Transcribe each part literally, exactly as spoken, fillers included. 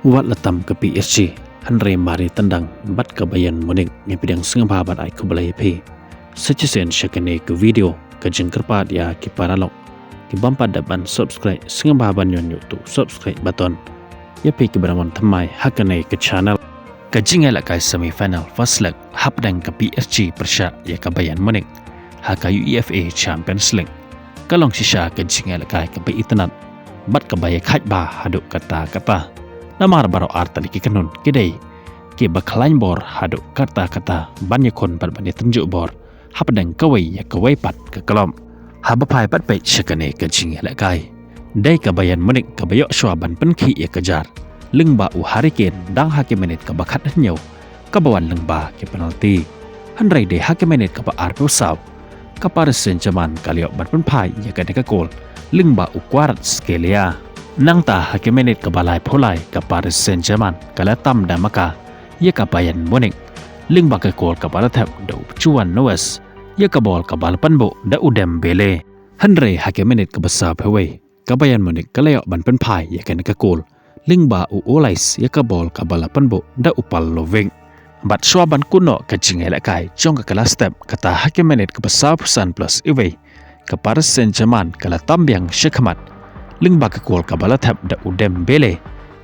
Wat la tam ka P S G, hynrei mar ïa tendang bad ka Bayern Munich, ngi pdiang sngewbha bad ai khublei ïa phi. Sa shisien sha kane ka video, ka jingkyrpad ïa ki paralok kiba ym pat dep ban subscribe, sngewbha ban ñion ïa uto u subscribe button. Ïa phi kiba dang wan thymmai ha kane ka channel. Ka jingïalehkai semi final first leg hapdeng ka P S G pyrshah ïa ka Bayern Munich ha ka UEFA Champions League ka long shisha ka jingïalehkai kaba itynnad bad kaba ïakhaid bha haduh katta katta. Namar baroh ar tylli ki kynhun ki dei kiba khlaiñ bor haduh katta katta ban ïakhun bad ban ïatynjuh bor hapdeng kawei ïa kawei pat ka klob. Haba phai bad peit sha kane ka jingïalehkai, dei ka Bayern Munich kaba ïoh shuwa ban pynkhih ïa ka jar lyngba u Harry Kane dang ha ka minit kaba khathynñiew, kaba wan lyngba ka penalty. Hynrei dei ha ka minit kaba arphew saw, ka Paris Saint-Germain ka la ïoh ban pynphai ïa kane ka kol lyngba u Kvaratskhelia. Nangta ha ka minit kaba laiphew lai, ka Paris Saint-Germain ka la tam da maka ïa ka Bayern Munich lyngba ka kol kaba la thep da u Juan Nunez ïa ka bol kaba la pynbuh da u Dembele. Hynrei ha ka minit kaba sawphew wei, ka Bayern Munich ka la ïoh ban pynphai ïa kane ka kol lyngba u Olise ïa ka bol kaba la pynbuh da u Pavlovic. Bad shuwa ban kut noh ka jingïalehkai jong ka la step, kata ha ka minit kaba sawphew san plus uwei, ka Paris Saint-Germain ka la tam biang shakhmat lyngba ka kol kaba la thep da u Dembele,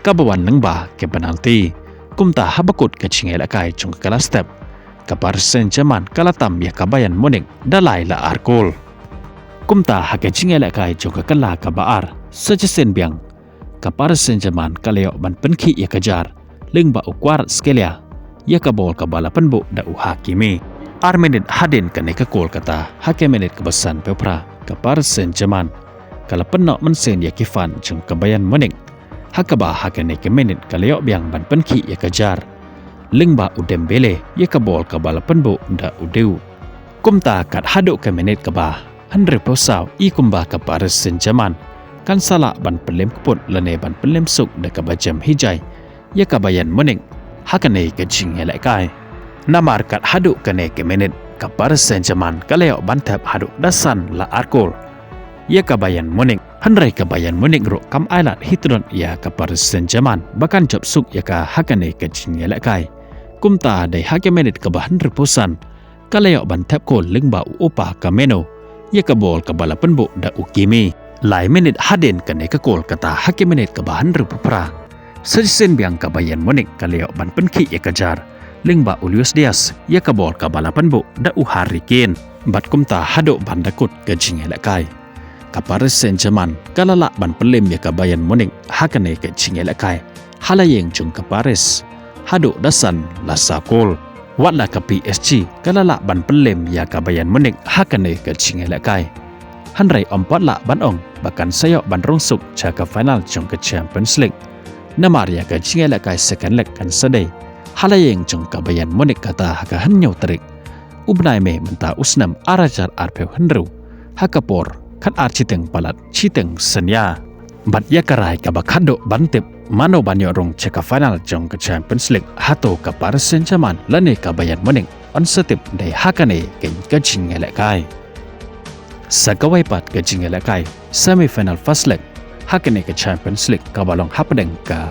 kaba wan lyngba ka penalty. Kumta haba kut ka jingïalehkai jong ka la step, ka Paris Saint-Germain ka la tam ïa ka Bayern Munich da lai la ar kol. Kumta ha ka jingïalehkai jong ka la kaba ar, sa shisien biang, ka Paris Saint-Germain ka la ïoh ban pynkhih ïa ka jar lyngba u Kvaratskhelia ïa ka bol kaba la pynbuh da u Hakimi. Ar minit hadien kane ka kol, kata ha ka minit kaba sanphew phra, ka Paris Saint-Germain ka la pynnoh mynsiem ïa ki fan jong ka Bayern Munich, ha kaba ha kane ka minit ka la ïoh biang ban pynkhih ïa ka jar lyngba u Dembele ïa ka bol kaba la pynbuh da u Deu. Kumta kat haduh ka minit kaba hynriewphew saw, i kumba ka Paris Saint-Germain kan sa lah ban pynlem kput lane ban pynlem suk da kaba jem hijai ïa ka Bayern Munich ha kane ka jingïalehkai. Namar kat haduh kane ka minit, ka Paris Saint-Germain ka la ïoh ban thep haduh da san la ar kol ïa ka Bayern Munich. Hynrei ka Bayern Munich ruh kam ailad hi tyrot ïa ka Paris Saint-Germain ba kan jop suk ïa ka ha kane ka jingïalehkai. Kumta dei ha ka minit kaba hynriewphew san, ka la ïoh ban thep kol lyngba u Upamecano ïa ka bol kaba la pynbuh da u Kimi. Lai minit hadien kane ka kol, kata ha ka minit kaba hynriewphew phra, sa shisien biang ka Bayern Munich ka la ïoh ban pynkhih ïa ka jar lyngba u Luis Diaz ïa ka bol kaba la pynbuh da u Harry Kane. Bad kumta haduh ban da kut ka jingïalehkai, ka Paris Saint-Germain ka la lah ban pynlem ïa ka Bayern Munich ha kane ka jingïalehkai ha la ïing jong ka Paris haduh da san la saw kol. Wat la ka P S G ka la lah ban pynlem ïa ka Bayern Munich ha kane ka jingïalehkai, hynrei ym pat lah ban ong ba kan sa ïoh ban rung suk sha ka final jong ka Champions League. Namar ïa ka jingïalehkai second leg kan sa dei ha la ïing jong ka Bayern Munich, kata ha ka hynñiew tarik u bnai May mynta u snem ar hajar arphew hynriew, ha ka por khatar shiteng palat shiteng synñia. Bad ïa ka rai kaba khatduh ban tip mano ban ïoh rung sha ka final jong ka Champions League, hato ka Paris Saint-Germain lane ka Bayern Munich, yn sa tip dei ha kane ka jingïalehkai. Sa kawei pat ka jingïalehkai semi final first leg ha kane ka Champions League kaba long hapdeng ka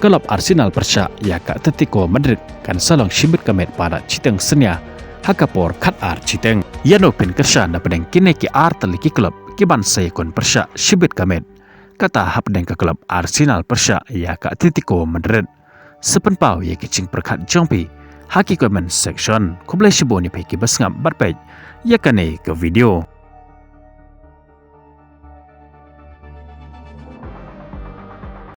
klub Arsenal pyrshah ïa ka Atletico Madrid kan sa long shibit ka met palat shiteng synñia ha ka por khatar shiteng. Ïano phin kyrshan napdeng kine ki ar tylli ki klub kiban sa ïakhun pyrshah shibit ka met, kata hapdeng ka klub Arsenal pyrshah ïa ka Atletico Madrid? Sa pynpaw ïa ki jingpyrkhat jong phi ha ki comment section. Khublei shibun ïa phi kiba sngap bad peit ïa kane ka video.